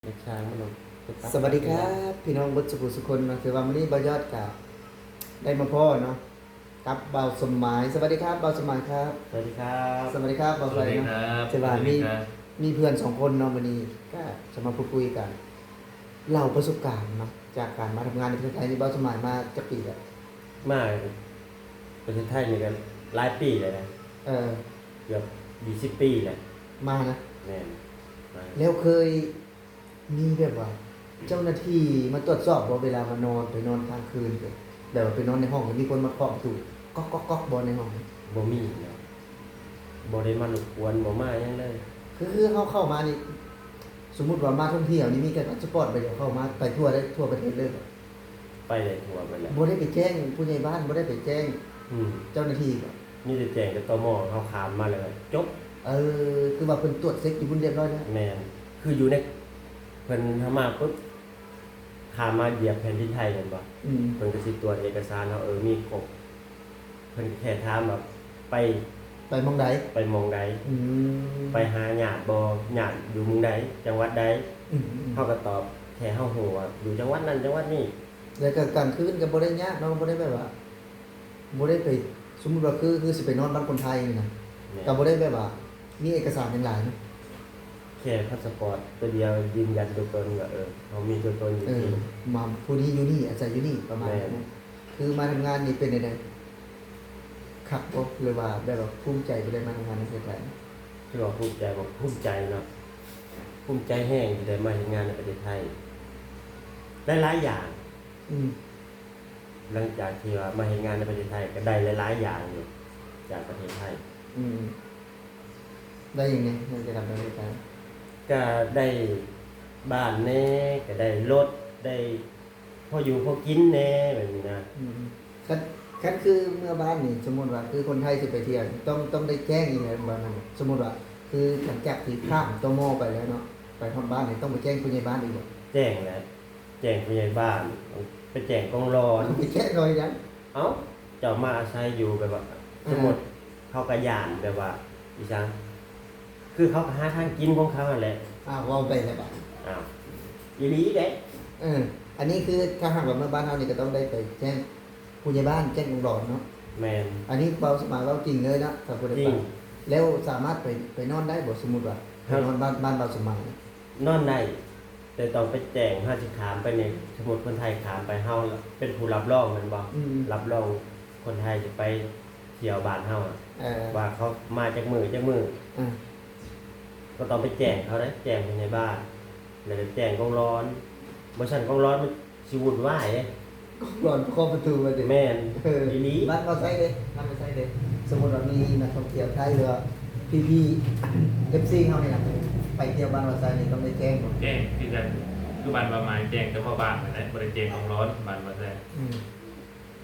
ເດັກຊ່າງມັນລົງໄປຕັດ ສະຫວັດດີຄັບ ພີ່ນ້ອງເບິດສຸຜູ້ສຸຄົນເນາະ. ຖືວ່າມື້ນີ້ບ່າວຍອດກະໄດ້ມາພໍ້ເນາະ ກັບບ່າວສົມໝາຍ. ສະຫວັດດີຄັບ ບ່າວສົມໝາຍຄັບ. ສະຫວັດດີຄັບ. ສະຫວັດດີຄັບ ບ່າວໄຊເນາະ. ສະຫວັດດີຄັບ. ຖືວ່າມີ ສະຫວັດດີຄັບ ມີເພື່ອນສອງຄົນເນາະ ມື້ນີ້ກະຈະມາພູດຄຸຍກັນ ເລົ່າປະສົບການເນາະ ຈາກການມາທຳງານໃນປະເທດໄທ. ນີ້ບ່າວສົມໝາຍມາຈັກປີແລ້ວ? ມາປະເທດໄທນີ້ກະຫຼາຍປີແລ້ວນະ. ເອີ ເກືອບຊາວປີແລ້ວ ມານະ. ແມ່ນ. ແລ້ວເຄີຍ ມີແບບວ່າເຈົ້າໜ້າທີ່ມາຕວດສອບບໍ່ ເວລາມານອນ ໄປນອນກາງຄືນ ແບບວ່າໄປນອນໃນຫ້ອງ ແລ້ວມີຄົນມາເຄາະປະຕູ ກອກໆໆ ບໍ່ ໃນຫ້ອງ? ບໍ່ມີເນາະ ບໍ່ໄດ້ມາລົບກວນ ບໍ່ມາຫຍັງເລີຍ. ຄື ຄືເຮົາເຂົ້າມານີ້ ສົມມຸດວ່າມາທ່ອງທ່ຽວນີ້ ມີແຕ່ພາສປອດໃບດຽວເຂົ້າມາ ໄປທົ່ວໄດ້ ທົ່ວປະເທດເລີຍບໍ່? ໄປໄດ້ທົ່ວໄປແລ້ວ. ບໍ່ໄດ້ໄປແຈ້ງຜູ້ໃຫຍ່ບ້ານ ບໍ່ໄດ້ໄປແຈ້ງ ອືມ ເຈົ້າໜ້າທີ່ບໍ່? ມີແຕ່ແຈ້ງແຕ່ ຕມ ເຮົາຂ້າມມາແລ້ວກໍຈົບ. ເອີ ຄືວ່າເພິ່ນຕວດເຊັກຢູ່ພຸ້ນຮຽບຮ້ອຍແລ້ວ. ແມ່ນ ຄືຢູ່ໃນ ເພິ່ນເຮົາມາປຶບ ຂ້າມມາຢຽບແຜ່ນດິນໄທແມ່ນບໍ່? ອືມ ເພິ່ນກໍຊິຕວດເອກະສານເຮົາ ເອີ ມີຄົບ. ເພິ່ນແຄ່ຖາມວ່າໄປ ໄປໝ່ອງໃດ? ໄປໝ່ອງໃດ? ອືມ ໄປຫາຍາດບໍ່? ຍາດຢູ່ເມືອງໃດ? ຈັງຫວັດໃດ? ອືມໆ ເຮົາກໍຕອບ ແຄ່ເຮົາຮູ້ວ່າຢູ່ຈັງຫວັດນັ້ນ ຈັງຫວັດນີ້. ແລ້ວກໍກາງຄືນກໍບໍ່ໄດ້ຍາກເນາະ ບໍ່ໄດ້ແບບວ່າ ບໍ່ໄດ້ໄປ ສົມມຸດວ່າ ຄື ຄືຊິໄປນອນບ້ານຄົນໄທນີ້ນະ ແມ່ນ ກໍບໍ່ໄດ້ແບບວ່າມີເອກະສານຫຍັງຫຼາຍເນາະ ແຄ່ພາສປອດຕົວດຽວຢືນຢັນຕົວຕົນວ່າ ເອີ ເຮົາມີຕົວຕົນຢູ່ ເອີ ທີ່ ມາ ຜູ້ນີ້ຢູ່ນີ້ ອາໄສຢູ່ນີ້ ປະມານນັ້ນ. ແມ່ນ. ຄືມາທຳງານນີ້ເປັນແນວໃດ? ຄັກບໍ່ ຫຼືວ່າແບບວ່າພູມໃຈບໍ່ໄດ້ມາທຳງານໃນປະເທດໄທ? ຖືວ່າພູມໃຈບໍ່? ພູມໃຈເນາະ ພູມໃຈແຮງທີ່ໄດ້ມາເຮັດງານໃນປະເທດໄທ ຫຼາຍໆຢ່າງ. ອືມ ຫຼັງຈາກທີ່ວ່າມາເຮັດງານໃນປະເທດໄທ ກໍໄດ້ຫຼາຍໆຢ່າງຢູ່ຈາກປະເທດໄທ. ອືມ ໄດ້ຫຍັງແດ່ ຫຼັງຈາກກັບປະເທດໄທ? ກໍໄດ້ບ້ານແດ່ ກໍໄດ້ລົດ ໄດ້ພໍຢູ່ພໍກິນແດ່ ແບບນີ້ນະ. ອືມ ຄັນ ຄັນຄືເມືອບ້ານນີ້ ສົມມຸດວ່າ ຄືຄົນໄທຊິໄປທ່ຽວ ຕ້ອງ ຕ້ອງໄດ້ແຈ້ງອີກແມ່ນບໍ່? ສົມມຸດວ່າ ຄືຫຼັງຈາກທີ່ຂ້າມ ຕມ ໄປແລ້ວເນາະ ໄປຮອດບ້ານນີ້ ຕ້ອງໄປແຈ້ງຜູ້ໃຫຍ່ບ້ານອີກບໍ່? ແຈ້ງແຫຼະ. ແຈ້ງຜູ້ໃຫຍ່ບ້ານ ໄປແຈ້ງກອງຫຼອນ. ໄປແຈ້ງເຂົາເຮັດຫຍັງ? ເອົ້າ ເຈົ້າມາອາໄສຢູ່ແບບວ່າ ອ່າ ສົມມຸດເຂົາກໍຢ້ານແບບວ່າ ອີຫຍັງ ຄືເຂົາກໍຫາທາງກິນຂອງເຂົາຫັ້ນແຫຼະ. ອ້າວ ເວົ້າໄປແລ້ວບາດ ອ້າວ ອີ່ຫຼີເດ້. ເອີ ອັນນີ້ຄືຖ້າຫາກວ່າເມືອບ້ານເຮົານີ້ ກໍຕ້ອງໄດ້ໄປແຈ້ງຜູ້ໃຫຍ່ບ້ານ ແຈ້ງກອງຫຼອນເນາະ. ແມ່ນ. ອັນນີ້ເວົ້າສະບາຍ ເວົ້າຈິງເລີຍເນາະ ຖ້າຜູ້ໃດ ຈິງ ໄປ. ແລ້ວສາມາດໄປ ໄປນອນໄດ້ບໍ່? ສົມມຸດວ່າໄປນອນ ເຮົາ ບ້ານ ບ້ານບ່າວສົມໝາຍ ນອນໄດ້ ແຕ່ຕ້ອງໄປແຈ້ງ ເຮົາຊິຂ້າມໄປນີ້ ສົມມຸດຄົນໄທຂ້າມໄປ ເຮົາເປັນຜູ້ຮັບຮອງແມ່ນບໍ່? ອືມ ຮັບຮອງຄົນໄທຊິໄປທ່ຽວບ້ານເຮົາ ເອີ ວ່າເຂົາມາຈັກມື້ ຈັກມື້ ເອີ ກໍຕ້ອງໄປແຈ້ງເຂົາເດ້ ແຈ້ງຜູ້ໃຫຍ່ບ້ານ ແລ້ວກໍແຈ້ງກອງຫຼອນ ບໍ່ຊັ້ນກອງຫຼອນມັນ ຊິວຸ່ນວາຍເດ້. ກອງຫຼອນເຄາະປະຕູວ່າຕິ? ແມ່ນ. ເອີ ອີ່ຫຼີ. ບ້ານບ່າວໄຊເດ້? ບ້ານບ່າວໄຊເດ້? ສົມມຸດວ່າມີນັກທ່ອງທ່ຽວໄທ ຫຼືວ່າພີ່ໆ ເອັຟຊີ ເຮົານີ້ນະ ໄປທ່ຽວບ້ານບ່າວໄຊນີ້ຕ້ອງໄດ້ແຈ້ງບໍ່? ແຈ້ງຄືກັນ ຄືບ້ານບ່າວໝາຍແຈ້ງແຕ່ພໍ່ບ້ານຫັ້ນແຫຼະ ບໍ່ໄດ້ແຈ້ງກອງຫຼອນບ້ານບ່າວໄຊ. ອືມ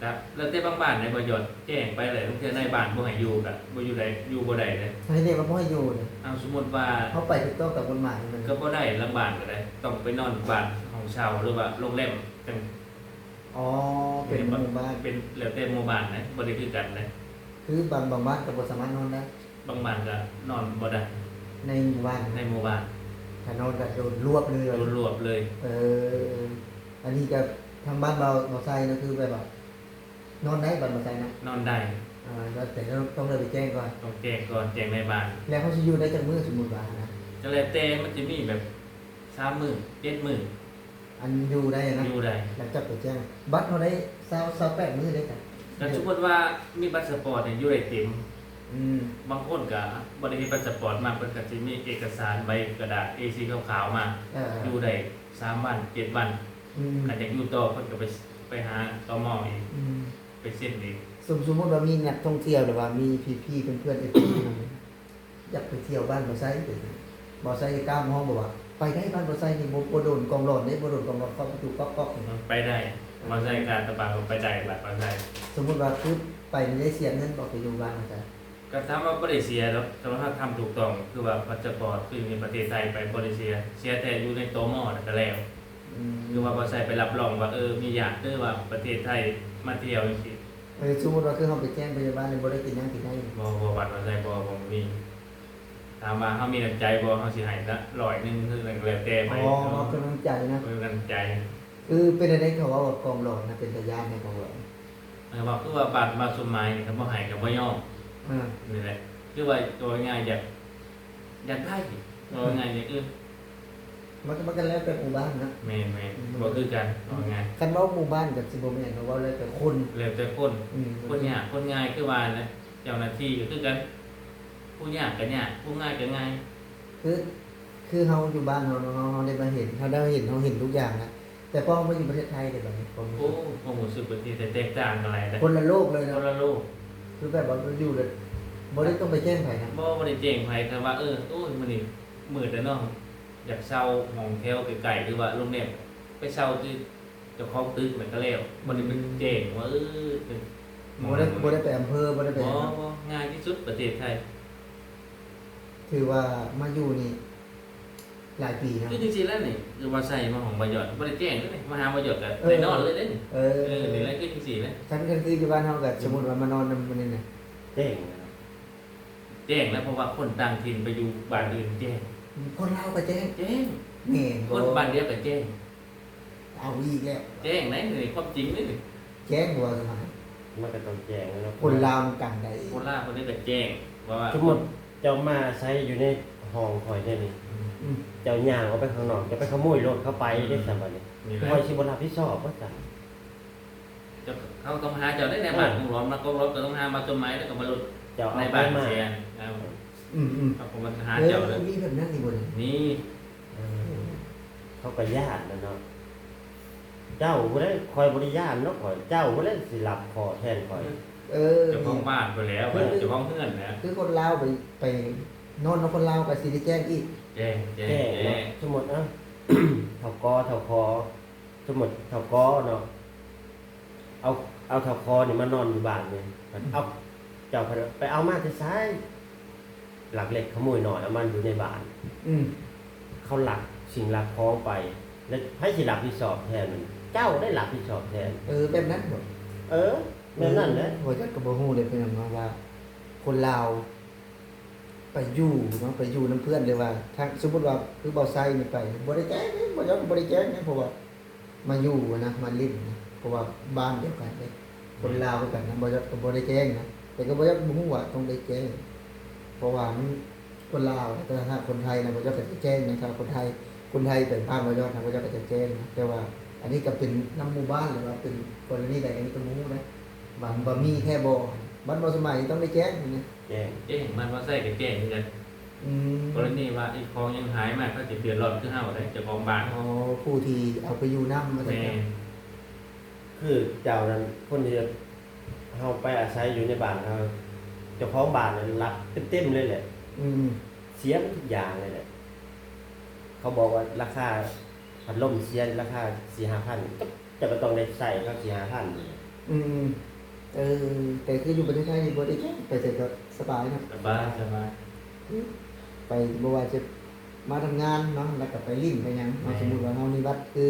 ກໍແລ້ວແຕ່ບາງບ້ານເດ້ ບໍ່ຢອດແຈ້ງໄປແຫຼະ ບາງເທື່ອນາຍບ້ານບໍ່ໃຫ້ຢູ່ ກໍບໍ່ຢູ່ໄດ້ ຢູ່ບໍ່ໄດ້ເດ້. ໃຜເດ້ວ່າບໍ່ໃຫ້ຢູ່ນີ້? ເອົາ ສົມມຸດວ່າ ເຮົາໄປຖືກຕ້ອງຕາມກົດໝາຍ ມັນກໍບໍ່ໄດ້ ລາງບ້ານກໍໄດ້ ຕ້ອງໄປນອນບ້ານຫ້ອງເຊົ່າ ຫຼືວ່າໂຮງແຮມຈັ່ງ ອໍ ເປັນໝູ່ບ້ານ ເປັນແລ້ວແຕ່ໝູ່ບ້ານນະ ບໍ່ໄດ້ຄືກັນນະ. ຄືບາງ ບາງບ້ານກໍບໍ່ສາມາດນອນໄດ້? ບາງບ້ານກໍນອນບໍ່ໄດ້ ໃນໝູ່ບ້ານ ໃນໝູ່ບ້ານ ຖ້ານອນກໍໂດນລວບເລີຍ ໂດນລວບເລີຍ. ເອີ ອັນນີ້ກໍທາງບ້ານບ່າວ ບ່າວໄຊນະ ຄືແບບວ່ານອນໄດ້ ບ້ານບ່າວໄຊນະ? ນອນໄດ້. ອ່າ ແຕ່ຕ້ອງໄດ້ໄປແຈ້ງກ່ອນ ຕ້ອງແຈ້ງກ່ອນ ແຈ້ງນາຍບ້ານ. ແລ້ວເຮົາຊິຢູ່ໄດ້ຈັກມື້ ສົມມຸດວ່ານະ? ກໍແລ້ວແຕ່ ມັນຈະມີແບບ ສາມມື້ ເຈັດມື້ ອັນຢູ່ໄດ້ນະ? ຢູ່ໄດ້. ຫຼັງຈາກໄປແຈ້ງ ບັດເຮົາໄດ້ຊາວ ຊາວແປດມື້ເດ້ ກໍສົມມຸດວ່າມີບັດສະປອດນີ້ຢູ່ໄດ້ເຕັມ. ອືມ ບາງຄົນກໍບໍ່ໄດ້ເຮັດບັດສະປອດມາ ເພິ່ນກໍຊິມີເອກະສານໃບກະດາດ ເອສີ່ ຂາວໆມາ ເອີ ຢູ່ໄດ້ສາມວັນ ເຈັດວັນ. ອືມ ຄັນຢາກຢູ່ຕໍ່ ເພິ່ນກໍໄປ ໄປຫາ ຕມ ອີກ. ອືມ ໄປເຊັນອີກ. ສົມ ສົມມຸດວ່າມີນັກທ່ອງທ່ຽວ ຫຼືວ່າມີພີ່ໆ ເພື່ອນໆ ເອັຟຊີ ເຮົານີ້ ຢາກໄປທ່ຽວບ້ານບ່າວໄຊ ເປັນ ບ່າວໄຊກໍກ້າມາຮ້ອງບອກວ່າ ໄປໄດ້ ບ້ານບ່າວໄຊນີ້ ບໍ່ ບໍ່ໂດນກອງຫຼອນເດ້ ບໍ່ໂດນກອງຫຼອນເຄາະປະຕູກອກໆ ນີ້. ໄປໄດ້ ບ່າວໄຊກະຕະບາຍວ່າໄປໄດ້ ບ້ານບ່າວໄຊ. ສົມມຸດວ່າຄືໄປນີ້ໄດ້ເສຍເງິນບໍ່ ໄປຢູ່ບ້ານບ່າວໄຊ? ກໍຖາມວ່າບໍ່ໄດ້ເສຍດອກ ຖ້າວ່າເຮົາທຳຖືກຕ້ອງ ຄືວ່າພາສປອດ ຄືຢູ່ໃນປະເທດໄທໄປ ບໍ່ໄດ້ເສຍ ເສຍແຕ່ຢູ່ໃນ ຕມ ນັ້ນກໍແລ້ວ. ອືມ ຄືວ່າບໍ່ໃສ່ໃບຮັບຮອງວ່າ ເອີ ມີຍາດ ຫຼືວ່າປະເທດໄທມາທ່ຽວຈັ່ງຊີ້. ເອີ ສົມມຸດວ່າຄືເຮົາໄປແຈ້ງພະຍາບານນີ້ ບໍ່ໄດ້ກິນຫຍັງກິນໄດ້? ບໍ່ ບໍ່ ບັດບໍ່ໃສ່ ບໍ່ ບໍ່ມີ. ຖາມວ່າເຮົາມີນ້ຳໃຈບໍ່ ເຮົາຊິໃຫ້ຊະຮ້ອຍໜຶ່ງ ຄືແລ້ວແຕ່ໄປ. ອໍ ເວົ້າກຳລັງໃຈນະ ເອີ ກຳລັງໃຈ. ຄືເປັນແນວໃດ ເຂົາເວົ້າວ່າກອງຫຼອນນະ ເປັນຕາຢ້ານແດ່ ກອງຫຼອນ. ເອີ ວ່າຄືວ່າບາດ ບາດສົມໝາຍນີ້ ຄັນບໍ່ໃຫ້ກໍບໍ່ຍອມ. ເອີ ນີ້ແຫຼະ ຄືວ່າເວົ້າງ່າຍໆ ຢາກ ຢາກໄດ້ ເວົ້າງ່າຍໆ ຢາກ ເອີ ມັນກໍ ມັນກໍແລ້ວແຕ່ໝູ່ບ້ານນະ. ແມ່ນໆ ອືມ ບໍ່ຄືກັນ ເວົ້າງ່າຍ. ຄັນເວົ້າໝູ່ບ້ານກໍຊິບໍ່ແມ່ນເນາະ ເວົ້າແລ້ວແຕ່ຄົນ ແລ້ວແຕ່ຄົນ. ອືມ ຄົນຍາກຄົນງ່າຍ ຄືວ່ານັ້ນແຫຼະ ເຈົ້າໜ້າທີ່ກໍຄືກັນ ຜູ້ຍາກກໍຍາກ ຜູ້ງ່າຍກໍງ່າຍ. ຄື ຄືເຮົາຢູ່ບ້ານເຮົາເນາະ ເຮົາ ເຮົາໄດ້ມາເຫັນ ເຮົາໄດ້ເຫັນ ເຮົາເຫັນທຸກຢ່າງນະ ແຕ່ພໍເຮົາມາຢູ່ປະເທດໄທເດ ບາດນີ້ ໂອ້ ຄວາມຮູ້ສຶກປະເທດໄທແຕກຕ່າງກັນຫຼາຍເດ. ຄົນລະໂລກເລີຍເນາະ ຄົນລະໂລກ. ຄືແບບວ່າຢູ່ແລ້ວບໍ່ໄດ້ຕ້ອງໄປແຈ້ງໃຜນະ. ບໍ່ ບໍ່ໄດ້ແຈ້ງໃຜ ແຕ່ວ່າ ເອີ ໂອ້ຍ ມື້ນີ້ມືດແລ້ວເນາະ ຢາກເຊົ່າຫ້ອງແຖວໃກ້ໆ ຫຼືວ່າໂຮງແຮມ ໄປເຊົ່າທີ່ເຈົ້າຂອງຕຶກນັ້ນກໍແລ້ວ ບໍ່ໄດ້ໄປ ອືມ ແຈ້ງວ່າ ເອີ ເປັນ ບໍ່ໄດ້ ບໍ່ໄດ້ໄປອຳເພີ ບໍ່ໄດ້ໄປ ບໍ່ ຫຍັງເນາະ. ບໍ່ ງ່າຍທີ່ສຸດປະເທດໄທ. ຖືວ່າມາຢູ່ນີ້ຫຼາຍປີເນາະ. ຄືຈັ່ງຊີ້ແຫຼະນີ້ ຄືວ່າໃສ່ມາຫ້ອງບ່າວຍອດ ບໍ່ໄດ້ແຈ້ງເດ້ນີ້ ມາຫາບ່າວຍອດກໍ ເອີ ໄດ້ນອນເລີຍເດ້ນີ້. ເອີ ເອີ ນີ້ແຫຼະ ຄືຈັ່ງຊີ້ແຫຼະ. ຄັນ ຄັນຄືຢູ່ບ້ານເຮົາກໍ ອືມ ສົມມຸດວ່າມານອນນຳມື້ນີ້ນະ ແຈ້ງ ແຈ້ງແລ້ວ ເພາະວ່າຄົນຕ່າງຖິ່ນໄປຢູ່ບ້ານອື່ນແຈ້ງ. ອືມ ຄົນລາວກໍແຈ້ງ. ແຈ້ງ ແມ່ນບໍ່? ຄົນບ້ານດຽວກໍແຈ້ງ. ເອົາອີກແລ້ວ ແຈ້ງໄດ໋ ນີ້ຄວາມຈິງເດ້ນີ້. ແຈ້ງບໍ່ວ່າຊັ້ນນະ ມັນກໍຕ້ອງແຈ້ງແລ້ວເນາະ ຄົນລາວນຳກັນໄດ໋. ຄົນລາວຄົນໃດກໍແຈ້ງ ເພາະວ່າ ສົມມຸດເຈົ້າມາອາໄສຢູ່ໃນຫ້ອງຂ້ອຍແນວນີ້ ອືມ ເຈົ້າຍ່າງອອກໄປຂ້າງນອກ ເຈົ້າໄປຂະໂມຍລົດເຂົາໄປເດ້ ອືມ ຊັ້ນບາດນີ້ ນີ້ແຫຼະ ຂ້ອຍຊິບໍ່ຮັບຜິດຊອບບໍ່ຊັ້ນ? ເຈົ້າ ເຂົາຕ້ອງຫາເຈົ້າໄດ້ໃນ ເອີ ບ້ານຂອງຫຼອນ ມາກອງຫຼອນກໍຕ້ອງຫາມາຈົມໄໝ ແລ້ວກໍມາລົດ ເຈົ້າເອົາໄປມາ ໃນບ້ານເສຍ ເອີ ອືມໆ ເຂົາກໍມາຫາເຈົ້າເລີຍ. ເອີ ມີແບບນັ້ນອີກບໍ່ນີ້? ມີ ເອີ ເຂົາກໍຢ້ານແຫຼະເນາະ. ເຈົ້າຜູ້ໃດ ຂ້ອຍບໍ່ໄດ້ຢ້ານເນາະ ຂ້ອຍ ເຈົ້າຜູ້ໃດຊິຮັບເຄາະແທນຂ້ອຍ? ເອີ ເຈົ້າຂອງບ້ານພຸ້ນແຫຼ້ວ ເຈົ້າຂອງເຮືອນແຫຼະ. ຄືຄົນລາວໄປ ໄປນອນນຳຄົນລາວກໍຊິໄດ້ແຈ້ງອີກ. ແຈ້ງ ແຈ້ງ ແຈ້ງເນາະ ແຈ້ງ. ສົມມຸດ ເອົ້າ ເຖົ້າກໍ ເຖົ້າຂໍ ສົມມຸດເຖົ້າກໍເນາະ ເອົາ ເອົາເຖົ້າຄໍນີ້ມານອນຢູ່ບ້ານນີ້ ອືມ ເອົາ ເຈົ້າໄປເອົາມາແຕ່ໃສ? ລັກເລັກຂະໂມຍນ້ອຍເອົາມາຢູ່ໃນບ້ານ. ອືມ ເຂົາລັກສິ່ງລັກຂອງໄປ ແລ້ວໃຜຊິຮັບຜິດຊອບແທນມັນ? ເຈົ້າໄດ້ຮັບຜິດຊອບແທນ. ເອີ ແບບນັ້ນບໍ? ເອີ ແບບນັ້ນແຫຼະ. ເອີ ຂ້ອຍກໍບໍ່ຮູ້ເດ້ ເປັນຫຍັງເນາະ ວ່າຄົນລາວໄປຢູ່ເນາະ ໄປຢູ່ນຳເພື່ອນ ຫຼືວ່າທາງ ສົມມຸດວ່າຄືບ່າວໄຊນີ້ໄປ ບໍ່ໄດ້ແຈ້ງເດ້ ບ່າວຍອດກໍບໍ່ໄດ້ແຈ້ງເດ້ ເພາະວ່າ ມາຢູ່ນະ ມາຫຼິ້ນນະ ເພາະວ່າບ້ານດຽວກັນເດ້ ຄົນລາວຄືກັນນະ ບໍ່ ບໍ່ໄດ້ແຈ້ງນະ ແຕ່ກໍບໍ່ຢາກ ບໍ່ຮູ້ວ່າຕ້ອງໄດ້ແຈ້ງ ເພາະວ່າມັນຄົນລາວນະ ແຕ່ຖ້າຄົນໄທນະ ບໍ່ຢາກຈະແຈ້ງນະ ຖ້າຄົນໄທ ຄົນໄທໄປບ້ານບໍ່ຢອດນະ ບໍ່ຢາກຈະແຈ້ງນະ ແຕ່ວ່າອັນນີ້ກໍເປັນນຳໝູ່ບ້ານ ຫຼືວ່າເປັນກໍລະນີໃດ ອັນນີ້ກໍບໍ່ຮູ້ນະ ວ່າ ວ່າມີແທ້ບໍ່ ບ້ານບໍ່ສະໝາຍຕ້ອງໄດ້ແຈ້ງນະ ແຈ້ງ ແຈ້ງ ບ້ານບໍ່ໃຊ້ກໍແຈ້ງຄືກັນ. ອືມ ກໍລະນີວ່າອີກຂອງຍັງຫາຍມາ ເຂົາຈະເດືອດຮ້ອນຄືເຮົາເດ້ ເຈົ້າຂອງບ້ານ. ອໍ ຜູ້ທີ່ເອົາໄປຢູ່ນຳວ່າຊັ້ນ. ແມ່ນ ຄືເຈົ້ານັ້ນ ຄົນທີ່ເຮົາໄປອາໄສຢູ່ໃນບ້ານເຮົາ ເຈົ້າຂອງບ້ານນັ້ນຮັບເຕັມໆເລີຍແຫຼະ. ອືມ ເສຍໝົດທຸກຢ່າງເລີຍແຫຼະ ເຂົາບອກວ່າລາຄາ ພັດລົມເສຍລາຄາສີ່ຫ້າພັນ ເຈົ້າກໍຕ້ອງໄດ້ໃຊ້ເຂົາສີ່ຫ້າພັນ. ອືມ ເອີ ແຕ່ຄືຢູ່ປະເທດໄທນີ້ບໍ່ໄດ້ແຈ້ງ ໄປໃສກໍສະບາຍເນາະ ສະບາຍ ສະບາຍ ໄປ ບໍ່ວ່າຈະມາທຳງານເນາະ ແລ້ວກໍໄປຫຼິ້ນໄປຫຍັງເນາະ. ແມ່ນ ສົມມຸດວ່າເຮົາມີບັດ ຄື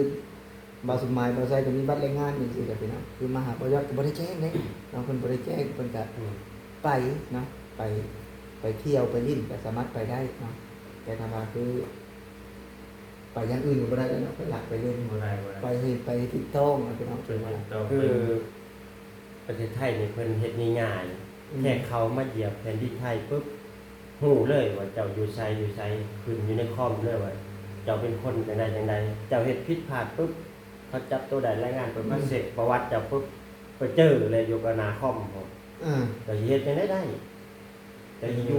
ບ່າວສົມໝາຍ ບ່າວໄຊກໍມີບັດແຮງງານຈັ່ງຊີ້ແຫຼະພີ່ນ້ອງ ຄືມາຫາບ່າວຍອດກໍບໍ່ໄດ້ແຈ້ງເດ້ເນາະ ເພິ່ນບໍ່ໄດ້ແຈ້ງ ເພິ່ນກໍ ອືມ ໄປເນາະ ໄປ ໄປທ່ຽວໄປຫຼິ້ນກໍສາມາດໄປໄດ້ເນາະ ແຕ່ຖ້າວ່າຄື ໄປຢ່າງອື່ນກໍບໍ່ໄດ້ແລ້ວເນາະ ໄປລັກໄປຫຼິ້ນ ບໍ່ໄດ້ ບໍ່ໄດ້ ໄປເຮັດ ໄປຖືກຕ້ອງນະພີ່ນ້ອງ ໄປຖືກຕ້ອງ. ຄືປະເທດໄທນີ້ເພິ່ນເຮັດງ່າຍໆ ອືມ ແຄ່ເຂົ້າມາຢຽບແຜ່ນດິນໄທປຶບ ຮູ້ເລີຍວ່າເຈົ້າຢູ່ໃສ ຢູ່ໃສ ຂຶ້ນຢູ່ໃນຄອມເລີຍວ່າເຈົ້າເປັນຄົນຈັ່ງໃດຈັ່ງໃດ ເຈົ້າເຮັດຜິດພາດປຶບ ເຂົາຈັບໂຕໄດ້ລາຍງານປຶບ ອືມ ເຂົາເຊັກປະຫວັດເຈົ້າປຶບ ໄປເຈີເລີຍຢູ່ກັບໜ້າຄອມພຸ້ນ. ເອີ ເຈົ້າຊິເຮັດຈັ່ງໃດໄດ້? ເຈົ້າຢູ່ ເອີ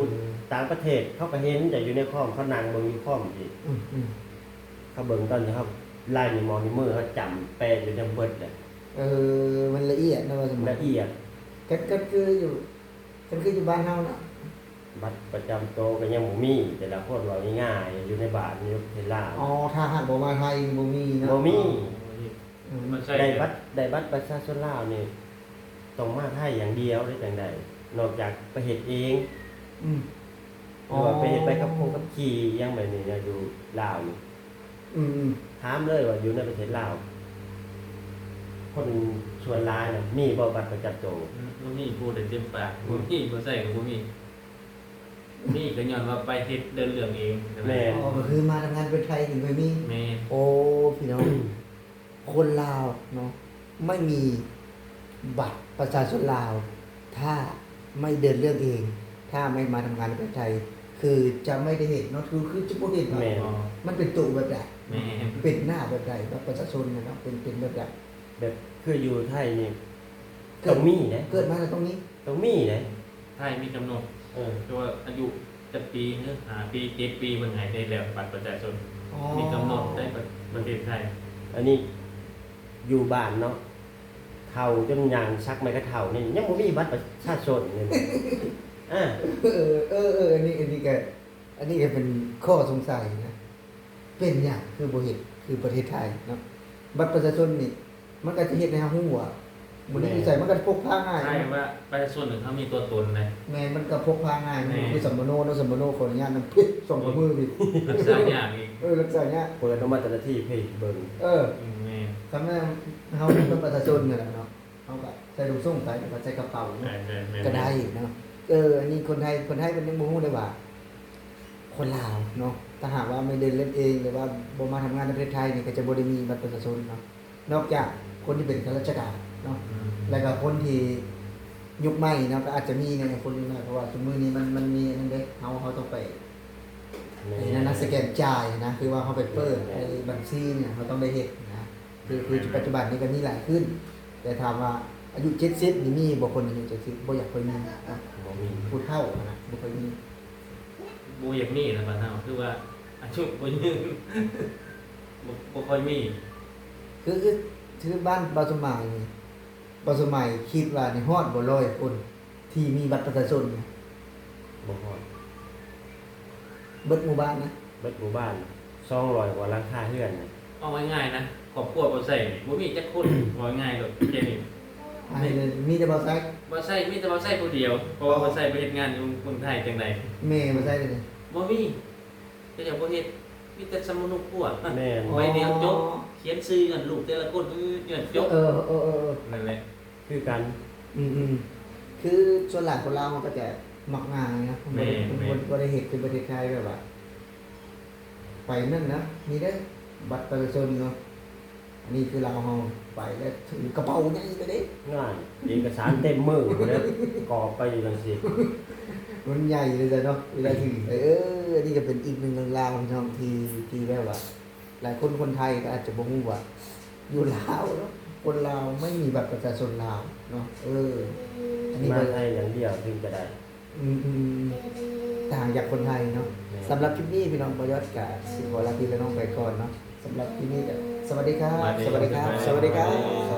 ຕ່າງປະເທດ ເຂົາກໍເຫັນເຈົ້າຢູ່ໃນຄອມ ເຂົານັ່ງເບິ່ງຢູ່ຄອມອີກ. ອືມໆ ເຂົາເບິ່ງຕອນທີ່ເຮົາລາຍນິ້ວໝໍ້ວນິ້ວມື ເຮົາຈ້ຳແປະຢູ່ນຳເບິດແຫຼະ. ເອີ ມັນລະອຽດເນາະ ວ່າຊັ້ນ ລະອຽດ. ກໍ ກໍຄືຢູ່ ກໍຄືຢູ່ບ້ານເຮົາເນາະ ບັດປະຈຳໂຕກໍຍັງບໍ່ມີ ແຕ່ລະຄົນເວົ້າງ່າຍໆ ຢູ່ໃນບ້ານ ຢູ່ປະເທດລາວ. ອໍ ຖ້າຫາກບໍ່ມາໄທນີ້ບໍ່ມີເນາະ ບໍ່ມີ. ອໍ ອືມ ໄດ້ບັດ ໄດ້ບັດປະຊາຊົນລາວນີ້ ຕ້ອງມາໄທຢ່າງດຽວເດ້ ຈັ່ງໃດ ນອກຈາກໄປເຮັດເອງ ອືມ ຫຼືວ່າໄປເຮັດໃບຂັບຄົງຂັບຂີ່ຫຍັງແບບນີ້ນະ ຢູ່ລາວນີ້. ອືມໆ ຖາມເລີຍວ່າຢູ່ໃນປະເທດລາວ ຄົນສ່ວນຫຼາຍນະ ມີບໍ່ບັດປະຈຳໂຕ? ອືມ ບໍ່ມີ ພູດໄດ້ເຕັມປາກ ອືມ ບໍ່ມີ ບໍ່ໃຊ້ກໍບໍ່ມີ. ນີ້ກໍຍ້ອນວ່າໄປເຮັດເດີນເລື່ອງເອງ. ແມ່ນ. ອໍ ກໍຄືມາທຳງານປະເທດໄທຈຶ່ງຄ່ອຍມີ. ແມ່ນ. ໂອ້ ພີ່ນ້ອງ ຄົນລາວເນາະ ໄມ່ມີບັດປະຊາຊົນລາວ ຖ້າໄມ່ເດີນເລື່ອງເອງ ຖ້າໄມ່ມາທຳງານໃນປະເທດໄທ ຄືຈະໄມ່ໄດ້ເຫັນເນາະ ຄື ຄືຈະບໍ່ເຫັນວ່າ ແມ່ນ. ອໍ ມັນເປັນໂຕແບບໃດ. ແມ່ນ. ເປັນໜ້າແບບໃດ ບັດປະຊາຊົນນະເນາະ ເປັນ ເປັນແບບໃດ. ແບບຄືຢູ່ໄທນີ້ ເກີດ ຕ້ອງມີເດ້ ເກີດມາແລ້ວຕ້ອງມີ ຕ້ອງມີເດ້. ໄທມີກຳນົດ ເອີ ແຕ່ວ່າອາຍຸຈັກປີ ຫຼື ຫ້າປີ ເຈັດປີ ເພິ່ນໃຫ້ໄດ້ແລ້ວບັດປະຊາຊົນ. ອໍ ມີກຳນົດໄດ້ປະ ປະເທດໄທ. ອັນນີ້ຢູ່ບ້ານເນາະ ເຖົ້າຈົນຍ່າງສັກໄມ້ກະເຖົ້ານີ້ ຍັງບໍ່ມີບັດປະຊາຊົນເລີຍ. ເອີ ເອີ ເອີ ເອີ ອັນນີ້ ອັນນີ້ກະ ອັນນີ້ກະເປັນຂໍ້ສົງໄສນະ ເປັນຫຍັງຄືບໍ່ເຮັດຄືປະເທດໄທເນາະ? ບັດປະຊາຊົນນີ້ ມັນກໍຈະເຮັດໃຫ້ເຮົາຮູ້ວ່າ ບໍ່ໄດ້ຢູ່ໃສ ມັນກໍພົກພາງ່າຍ. ໃຊ່ວ່າປະຊາຊົນເຂົາມີຕົວຕົນນະ. ແມ່ນ ມັນກໍພົກພາງ່າຍ ແມ່ນ. ຄືສຳມະໂນເນາະ ສຳມະໂນ ຂໍອະນຸຍາດນຳ ເພ ສອງກະມືອີກ ຮັກສາຍາກອີກ. ເອີ ຮັກສາຍາກ ເປີດອອກມາແຕ່ລະທີ ເພ ເບິ່ງ. ເອີ ແມ່ນ. ຄຳແມ່ນເຮົາເປັນປະຊາຊົນນີ້ແຫຼະເນາະ ເຮົາກໍໃສ່ຖົງໂສ້ງໄປ ແລ້ວກໍໃສ່ກະເປົາເນາະ ແມ່ນໆໆ ກໍໄດ້ເນາະ. ເອີ ອັນນີ້ຄົນໄທ ຄົນໄທເພິ່ນຍັງບໍ່ຮູ້ເລີຍວ່າ ຄົນລາວເນາະ ຖ້າຫາກວ່າໄມ່ເດີນເລ່ນເອງ ຫຼືວ່າບໍ່ມາທຳງານໃນປະເທດໄທນີ້ ກໍຈະບໍ່ໄດ້ມີບັດປະຊາຊົນເນາະ ນອກຈາກຄົນທີ່ເປັນຂ້າລາຊະການເນາະ. ອືມ ແລ້ວກໍຄົນທີ່ຍຸກໃໝ່ເນາະ ກໍອາດຈະມີແດ່ ຄົນຍຸກໃໝ່ ເພາະວ່າຊຸມມື້ນີ້ມັນ ມັນມີອັນນັ້ນເດ້ ເຮົາ ເຮົາຕ້ອງໄປ ແມ່ນ ໄອ້ນັ້ນນະ ສະແກນຈ່າຍນະ ຄືວ່າເຮົາໄປເປີດ ແມ່ນໆ ໄອ້ບັນຊີນີ້ ເຮົາຕ້ອງໄດ້ເຮັດນະ. ຄື ຄື ແມ່ນໆ ປັດຈຸບັນນີ້ກໍມີຫຼາຍຂຶ້ນ ແຕ່ຖາມວ່າອາຍຸເຈັດສິບນີ້ມີບໍ່ ຄົນອາຍຸເຈັດສິບ ບໍ່ຢາກຄ່ອຍມີເນາະ. ບໍ່ມີ ຜູ້ເຖົ້າຫັ້ນນະ ບໍ່ຄ່ອຍມີ. ບໍ່ຢາກມີນະບ້ານເຮົາ ຄືວ່າອາຍຸບໍ່ຍືນ ບໍ່ ບໍ່ຄ່ອຍມີ. ຄື ຄື ຄືບ້ານບ່າວສົມໝາຍນີ້ ບ່າວສົມໝາຍຄິດວ່ານີ້ຮອດບໍ່ ຮ້ອຍຄົນ ທີ່ມີບັດປະຊາຊົນ? ບໍ່ຮອດ. ເບິດໝູ່ບ້ານນະ? ເບິດໝູ່ບ້ານ ສອງຮ້ອຍກວ່າຫຼັງຄາເຮືອນນະ. ເວົ້າງ່າຍໆນະ ຄອບຄົວບ່າວໄຊນີ້ບໍ່ມີຈັກຄົນ ເວົ້າງ່າຍໂລດ ແຄ່ນີ້. ມີແຕ່ບ່າວໄຊ? ບ່າວໄຊ ມີແຕ່ບ່າວໄຊຜູ້ດຽວ ເພາະວ່າ ອໍ ບ່າວໄຊໄປເຮັດງານຢູ່ເມືອງໄທຈັ່ງໃດ. ແມ່ບ່າວໄຊເດ? ບໍ່ມີ. ເຂົາເຈົ້າບໍ່ເຮັດ ມີແຕ່ສຳມະໂນຄົວ. ແມ່ນ. ໃບດຽວຈົບ ອໍ ຂຽນຊື່ກັນລູກແຕ່ລະຄົນ ເອີ ຈົບ. ເອີ ເອີ ເອີ ເອີ ນັ້ນແຫຼະ ຄືກັນ. ອືມໆ ຄືສ່ວນຫຼາຍຄົນລາວເຮົາກໍຈະມັກງ່າຍນະ. ແມ່ນໆ ບໍ່ ບໍ່ໄດ້ເຮັດຄືປະເທດໄທ ແບບວ່າໄປນັ້ນນະ ນີ້ເດີ ບັດປະຊາຊົນເນາະ. ອັນນີ້ຄືລາວເຮົາໄປແລ້ວຖືກະເປົາໃຫຍ່ເລີຍເດ້. ງ່າຍ ເອກະສານເຕັມມືພຸ້ນແຫຼະ ກອກໄປຢູ່ຈັ່ງຊີ້ ມັນໃຫຍ່ເລີຍເນາະ ເວລາຖື. ເອີ ອັນນີ້ກໍເປັນອີກໜຶ່ງເລື່ອງລາວພີ່ນ້ອງ ທີ່ ທີ່ແບບວ່າ ຫຼາຍຄົນ ຄົນໄທກໍອາດຈະບໍ່ຮູ້ວ່າ ຢູ່ລາວເນາະ ຄົນລາວໄມ່ມີບັດປະຊາຊົນລາວເນາະ. ເອີ ອັນນີ້ ມາໄທຢ່າງດຽວເຖິງຈະໄດ້. ອືມໆ ຕ່າງຈາກຄົນໄທເນາະ. ແມ່ນ. ສຳລັບຄລິບນີ້ພີ່ນ້ອງ ບ່າວຍອດກະຊິຂໍລາພີ່ລານ້ອງໄປກ່ອນເນາະ. ສຳລັບຄລິບນີ້ກະ ສະຫວັດດີຄັບ ສະຫວັດດີຄັບ ສະຫວັດດີຄັບ.